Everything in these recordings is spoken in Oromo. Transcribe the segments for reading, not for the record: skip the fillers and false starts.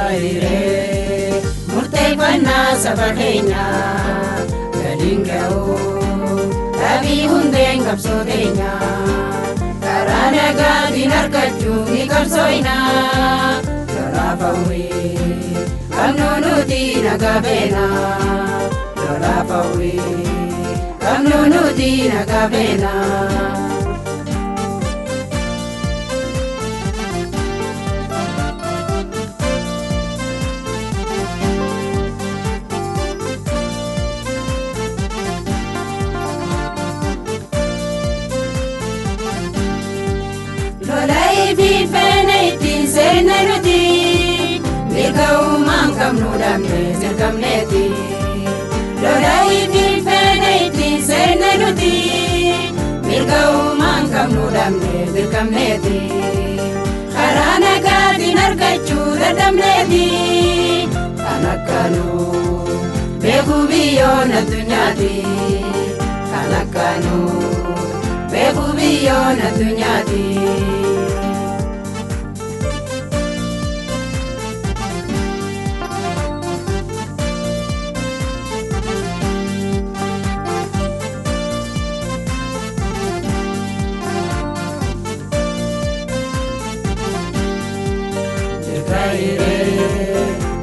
Mirga murteeffannaa saba keenyaa galiin ga'uu dhabii hundeen qabsoo teenyaa karaa nagaatiin argachuu ni qabsooynaa lolaaf hawwii qabnu nuti nagaa feenaa lolaaf hawwii qabnu nuti nagaa feenaa. Mirga uumaan qabnu dhabne sirkamneeti. Lola ifiin feene ittiin seenne nuti. Mirga uumaan qabnu dhabne sirkamneeti. Karaa nagaatiin argachuu dadhabneeti. Kan akkanuu beekuu biyyoon addunyaati. Kan akkanuu beekuu biyyoon addunyaati.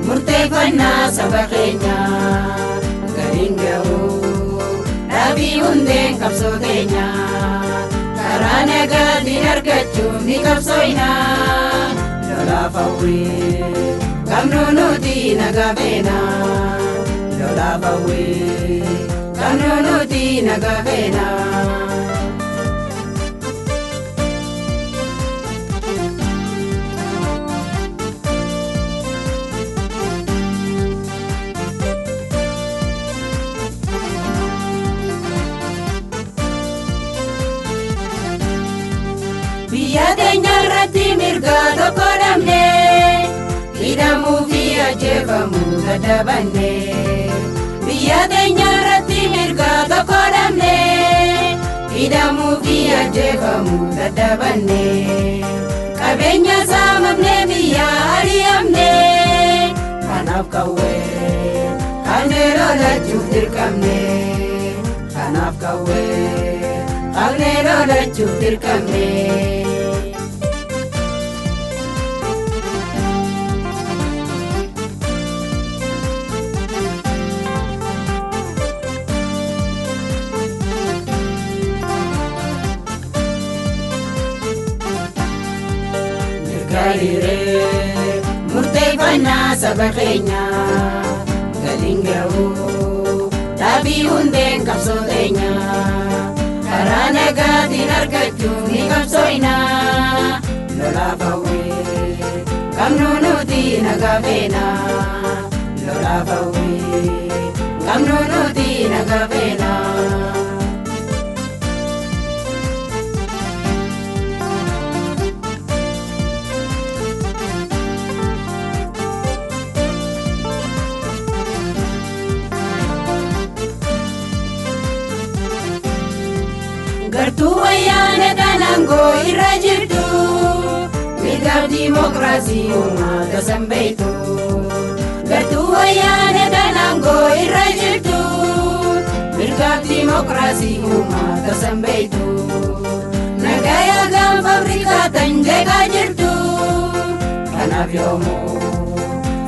Murteeffannaa saba keenyaa galiin ga'uu dhabii hundeen qabsoo teenyaa karaa nagaatiin argachuun ni qabsooynaa lolaaf hawwii qabnu nuti nagaa feenaa lolaaf hawwii qabnu nuti nagaa feenaa. Biyya teenya irratti mirga tokko dhabne hidhamuu fi ajjeefamuu dadhabanne. Biyya teenya irratti mirga tokko dhabne hidhamuu fi ajjeefamuu dadhabanne. Qabeenya saamamne biyya ari'amne kanaaf qawwee qabnee lolachuuf dirqamne. Kanaaf qawwee qabnee lolachuuf dirqamne. Murteeffannaa saba keenyaa galiin ga'uu dhabii hundeen qabsoo teenyaa karaa nagaatiin argachuun ni qabsooynaa lolaaf hawwii qabnu nuti nagaa feenaa lolaaf hawwii qabnu nuti nagaa feenaa. Gartuu wayyaana kanangoo irra jirtu mirgaaf diimokiraasii uummata sanbeeytu. Gartuu wayyaana kanangoo irra jirtu mirgaaf diimokiraasii uummata sanbeeytu. Nagaya gaanfa Afrikaa tan jeeqaa jirtu kanaaf yoomuu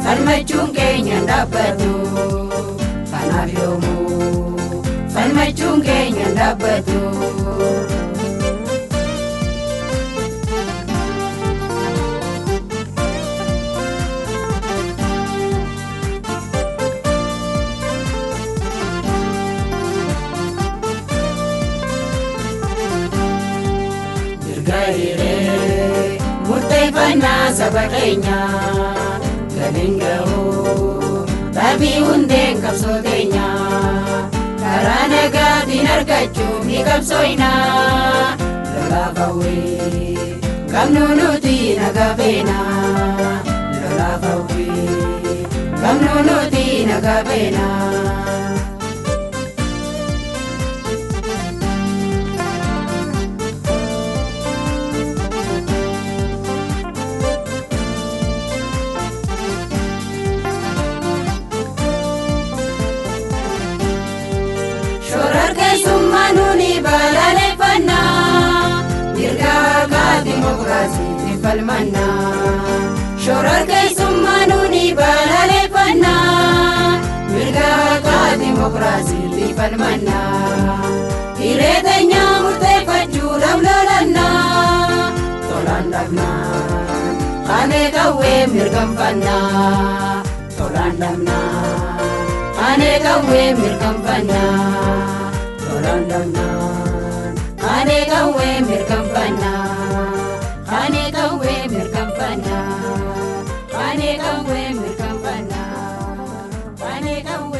falmachuun keenya hin dhaabbatu. Kanaaf yoomuu falmachuun keenya hin dhaabbatu. Murteeffannaa saba keenyaa galiin ga'uu dhabii hundeen qabsoo teenyaa karaa nagaatiin argachuun ni qabsooynaa lolaaf hawwii qabnu nuti nagaa feenaa lolaaf hawwii qabnu nuti nagaa feenaa. falmannaa. Shorar keessummaa nuuni balaaleffannaa. Mirga haqaa dimokiraasiitti falmannaa. Hiree teenyaa murteeffachuudhaaf lolannaa. Tolaan dhabnaa. Kaanee qawwee mirkanfannaa. Tolaan dhabnaa. Kaanee qawwee mirkanfannaa. Tolaan dhabnaa. Kaanee qawwee mirkanfannaa. Kaanee qawwee mirkanfannaa. Kaanee qawwee mirkanfannaa. Kaanee qawwee.